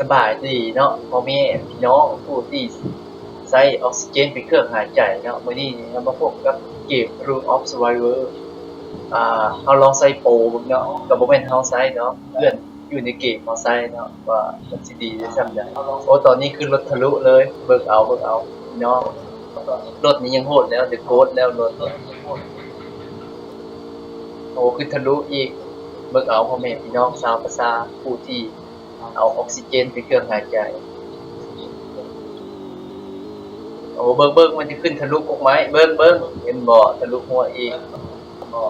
ສະບາຍດີເນາະ ພໍ່ແມ່ພີ່ນ້ອງຜູ້ທີ່ໃຊ້ອອກຊີເຈນເປັນເຄື່ອງຫາຍໃຈເນາະ. ມື້ນີ້ເຮົາມາພົບກັບເກມ Rule of Survivor ອ່າ ເຮົາລອງໃຊ້ໂປເບິ່ງເນາະ, ກໍບໍ່ແມ່ນເຮົາໃຊ້ເນາະ, ເພື່ອນຢູ່ໃນເກມເຮົາໃຊ້ເນາະ ວ່າມັນຊິດີໄດ້ສ່ຳໃດ. ໂອ້ ຕອນນີ້ຂຶ້ນລົດທະລຸເລີຍ, ເບິ່ງເອົາ ເບິ່ງເອົາພີ່ນ້ອງ, ລົດນີ້ຍັງໂຫດແລ້ວ, ເດີໂກດແລ້ວລົດ. ໂອ້ ຂຶ້ນທະລຸອີກ, ເບິ່ງເອົາພໍ່ແມ່ພີ່ນ້ອງຊາວປະຊາຜູ້ທີ່ ເອົາອອກຊີເຈນເປັນເຄື່ອງຫາຍໃຈ. ໂອ້ ເບິ່ງໆ ມັນຈະຂຶ້ນທະລຸກົກໄມ້, ເບິ່ງໆ ເຫັນບໍ່ ທະລຸຫົວອີກ. ບໍ່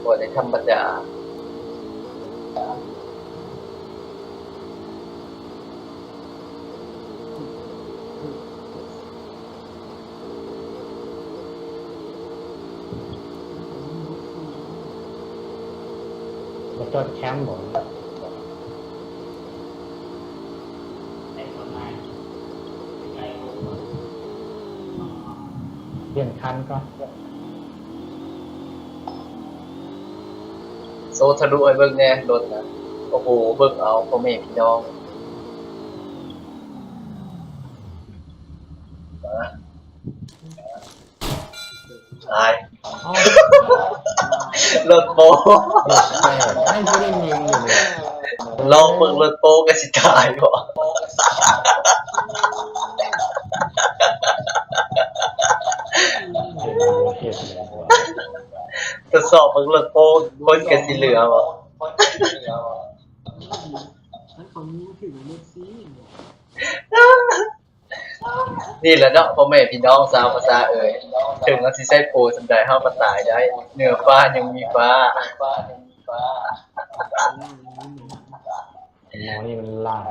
ບໍ່ໄດ້ທຳມະດາ. ບໍ່ຈອດແຄມບໍ? ປ່ຽນຄັນກ່ອນ. ໂຊທະລຸໃຫ້ເບິ່ງແດ່ລົດນະ. ໂອ້ໂຫ ເບິ່ງເອົາພໍ່ແມ່ພີ່ນ້ອງ. ມາ ຕາຍ. ເອົ້າ ລົດໂປ້ ເດັກແປດ ໃຫ້ຜູ້ໄດ້ຍິງຢູ່ນີ້. ລອງເບິ່ງລົດໂປ້ກໍຊິຕາຍບໍ? ເຫັນບໍ່ເຫັນແລ້ວວ່າ ທົດສອບເບິ່ງລົດໂປ້ ຄົນກໍຊິເຫຼືອບໍ? ມັນເຂົາຍິງຖືກລົດຊີ້. ນີ້ແຫຼະເນາະ ພໍ່ແມ່ພີ່ນ້ອງຊາວພາສາເອີຍ, ເຖິງເຮົາຊິໃຊ້ໂປສ່ຳໃດ ເຮົາກໍຕາຍໄດ້. ເໜືອຟ້າຍັງມີຟ້າ. ໝໍນີ້ມັນຫຼາຍ.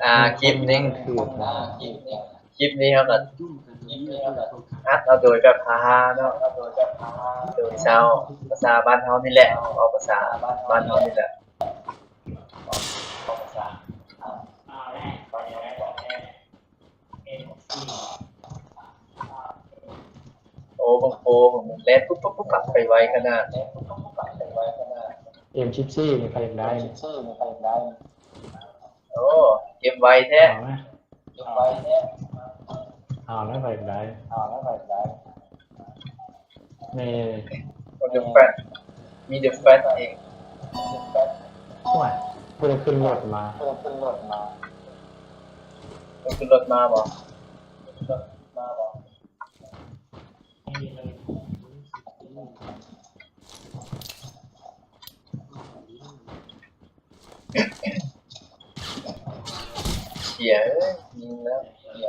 ອ່າ ຄລິບນີ້ ຄລິບນີ້ເຮົາກໍອັດເອົາໂດຍແບບຮາໆເນາະ, ໂດຍຊາວພາສາບ້ານເຮົານີ້ແຫຼະ, ເວົ້າພາສາບ້ານເຮົານີ້ແຫຼະ. ໂອ້ ບັກໂປ້ ແລ່ນປຸບປັບປຸບປັບໄປໄວຂະໜາດ. ເອັມສິບສີ່ ນີ້ໃຜຢາກໄດ້? ໂອ້ ເກັບໄວແທ້. ເອົານະ ເອົານະ ໃຜຢາກໄດ້? ນີ້ ໂອ້ ເດແຟັດ ມີເດແຟັດອີກ. ໂອ້ຍ ຜູ້ໃດຂຶ້ນລົດມາ? ເພິ່ນຂຶ້ນລົດມາບໍ? ເສຍເອີຍ ຍິງແລ້ວ ເສຍເອີຍ.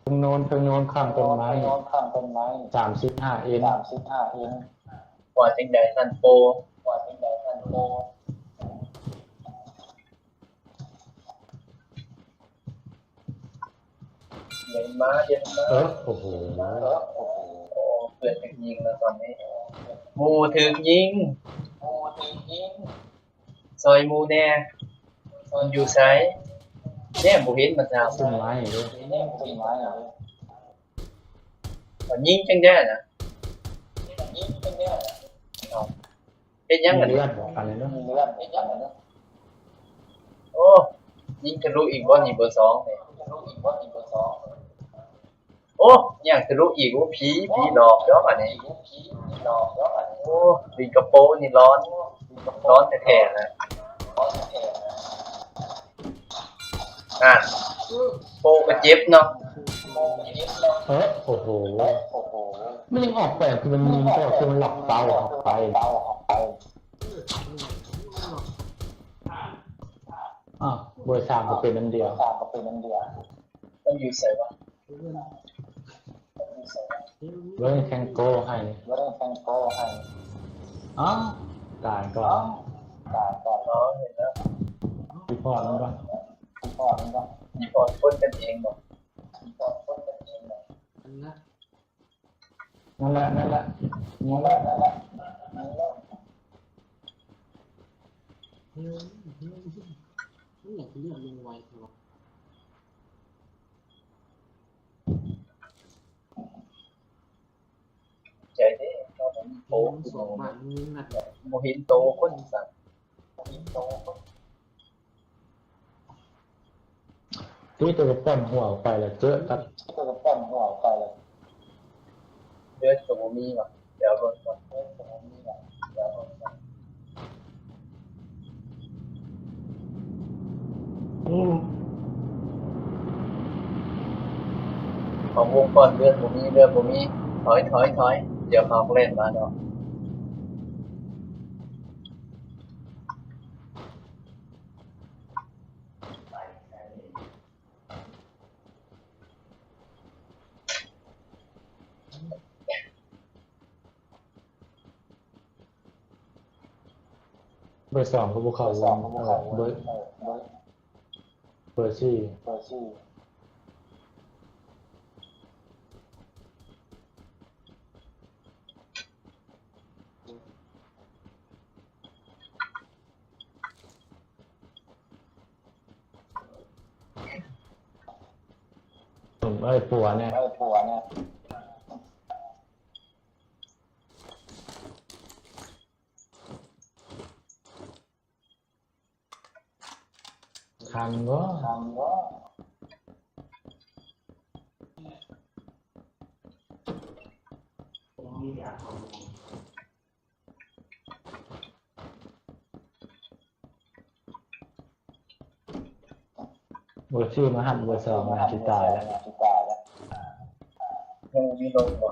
ເທິງໂນນ ເທິງໂນນຂ້າງຕົ້ນໄມ້ ສາມສິບຫ້າເອັນ ສາມສິບຫ້າເອັນ. ວ່າຈັ່ງໃດທ່ານໂປ? ວ່າຈັ່ງໃດທ່ານໂປ? ເຢັນມາ ເຢັນມາ. ເອີ ໂອ້ໂຫ ໂອ້ ເພື່ອນຖືກຍິງແລ້ວຕອນນີ້. ໝູ່ຖືກຍິງ ໝູ່ຖືກຍິງ. ຊ່ອຍໝູ່ແດ່. ມັນຢູ່ໃສ? ແນມບໍ່ເຫັນມັນຊະ. ຕົ້ນໄມ້ເດ້ ຕົ້ນໄມ້ເດ້. ຍິງຈັ່ງແດ່ນະ. ເອົ້າ ເຮັດຫຍັງກັນ? ມີເລືອດບໍ່? ອັນນີ້ເນາະ ມີເລືອດ ເຮັດຫຍັງກັນ? ໂອ້ ຍິງທະລຸອີກບໍ່ນີ້ ເບີສອງນີ້? ໂອ້ ຫຍັງທະລຸອີກ? ໂອ້ ຜີ ຜີຫຼອກເດີບາດນີ້. ໂອ້ ລິງກະໂປນີ້ຮ້ອນ ຮ້ອນແທ້ໆນະ. ອ່າ ໂປກໍເຈັບເນາະ. ເອີ ໂອ້ໂຫ ມັນຍັງອອກໄປ ຄືມັນຍິງ ຄືມັນລັກເປົ້າອອກໄປ. ອ້າວ ເບີສາມກໍເປັນອັນດຽວ. ມັນຢູ່ໃສວະ? ເບິ່ງແທງໂກໃຫ້ ເບິ່ງແທງໂກໃຫ້. ອ້າວ ຕາຍກ່ອນ ຕາຍກ່ອນ. ອໍ ເຫັນແລ້ວ ຣີພອດມັນກ່ອນ ຣີພອດມັນກ່ອນ. ຣີພອດຄົນກັນເອງບໍ? ຣີພອດຄົນກັນເອງບໍ? ນັ້ນແຫຼະ ນັ້ນແຫຼະ ນັ້ນແຫຼະ ນັ້ນແຫຼະ. ມັນຢາກເລືອດລົງໄວແທ້ວະ. ໃຈເດ້ ເຮົາບໍ່ມີໂຕ ສອງບາດ ບໍ່ເຫັນໂຕຄົນ ບໍ່ເຫັນໂຕຄົນ. ຕິແຕ່ວ່າປ້ອນຫົວອອກໄປແລ້ວເຈີກັບ ເລືອດກໍບໍ່ມີຫວາ ດຽວລົດກ່ອນ ເລືອດກໍບໍ່ມີຫວາ ດຽວລົດກ່ອນ. ອອກວົງກ່ອນ ເລືອດບໍ່ມີ ເລືອດບໍ່ມີ ຖອຍ ຖອຍ ຖອຍ ດຽວເຂົາກໍແລ່ນມາດອກ. ເບີສອງກໍບໍ່ເຂົ້າວົງ ເບີ ເບີສີ່. ເອີຍ ປົວແນ່ ເອີຍ ປົວແນ່. ຄັນບໍ່? ເບີສີ່ມາຮັບເບີສອງນະ ຊິຕາຍແລ້ວ. ຍັງມີລົງບໍ່?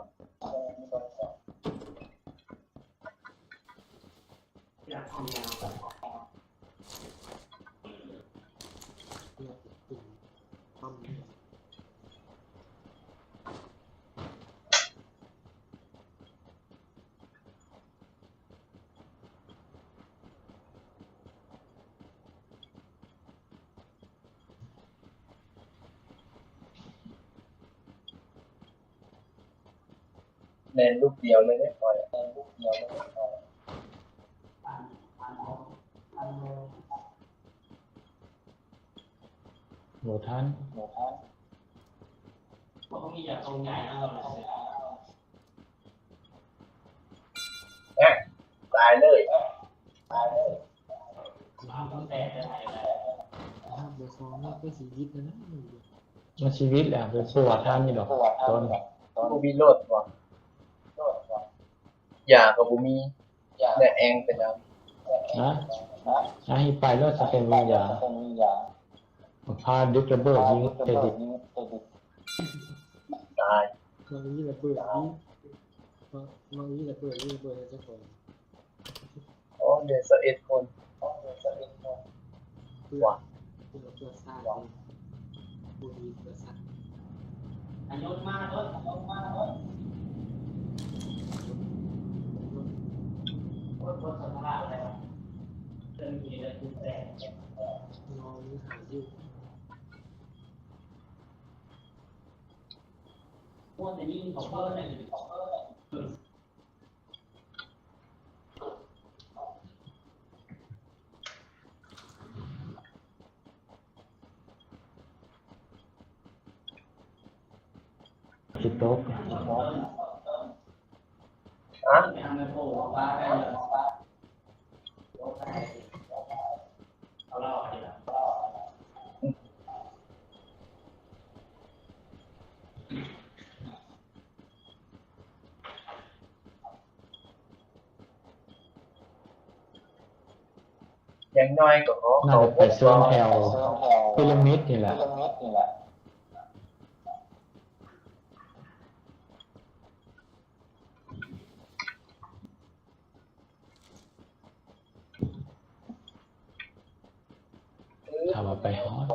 ແລ່ນລູກດຽວເລີຍເດ້ຂ້ອຍ ແລ່ນລູກດຽວເລີຍເດ້ຂ້ອຍ. ບໍ່ທັນ ບໍ່ທັນ. ແອະ ຕາຍເລີຍ ຕາຍເລີຍ. ມັນຊີວິດແຫຼະ ເປັນຜູ້ວ່າທ່ານນີ້ດອກ ຕົ້ນ ບໍ່ມີໂລດບໍ່? ຢາກໍບໍ່ມີ ແລະແອງເປັນຫຍັງ? ຮະ? ອາ ໃຫ້ໄປໂລດ ສະເຕັນມີຢາ ພາດຶກລະເບີດຍິງໃສ່ດິນ ຕາຍ. ມັນມີລະເບີດຍິງ ມັນມີລະເບີດຍິງລະເບີດໃສ່ເຈົ້າຂອງ. ໂອ້ ເຫຼືອຊາວເອັດຄົນ ເຫຼືອຊາວເອັດຄົນ. ເພື່ອ ເພື່ອຊາດ ເພື່ອຊິຕົກ ຮະ? ຢ່າງໜ້ອຍກໍຂໍ ໜ້າຈະໄປເຊີນແຖວ ເຂົ້າພົບ ປີຣາມິດນີ້ແຫຼະ. ຖ້າວ່າໄປຮອດ